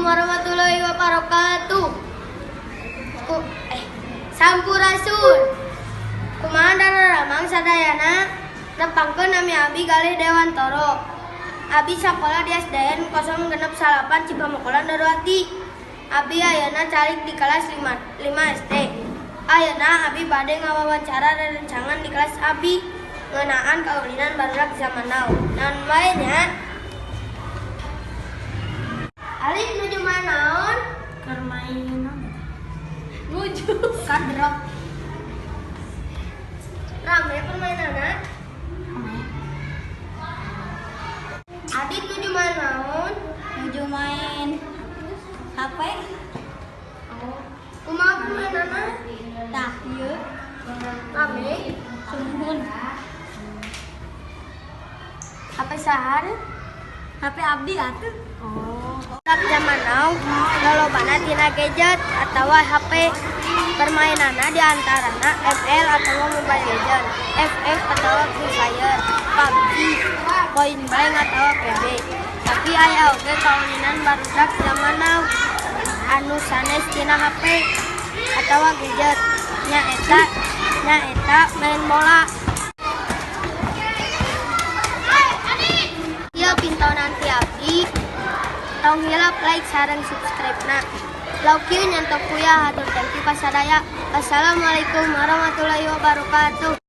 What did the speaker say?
Warahmatullahi wabarakatuh. Ku, eh, Sampurasun. Kumaha daramang sadayana? Nepangkeun, nami abi Galih Dewantoro. Abi sakola di SDN 069 Cipamokolan, Daruati. Abi ayeuna calik di kelas 5, 5 SD. Ayeuna abi bade ngawawancara rerencangan di kelas abi ngeunaan kaulinan barudak zaman now. Naon wae nya? Alif, nuju main naon? Keur main. Nuju kadrok. Rame permainanna? Rame. Adit nuju main naon? Nuju main HP. Oh. Kumaha permainanna? Tah ieu. Rame. Sumuhun. HP saha? HP abdi atuh. Oh. Budak zaman now lolobana tina gadget atawa HP. Permainanna di antarana ML atau Mobile Legend, FF atau Free Fire, PUBG, Point Blank atau PB. Tapi aya oge kaulinan barudak zaman now anu sanes tina HP atawa gadget, nyaeta main bola. Ieu pintonan ti abdi. Tong hilap like sareng subscribe na. Lauk kieu nyantok kuya, hatur thank you ka sadaya. Assalamualaikum warahmatullahi wabarakatuh.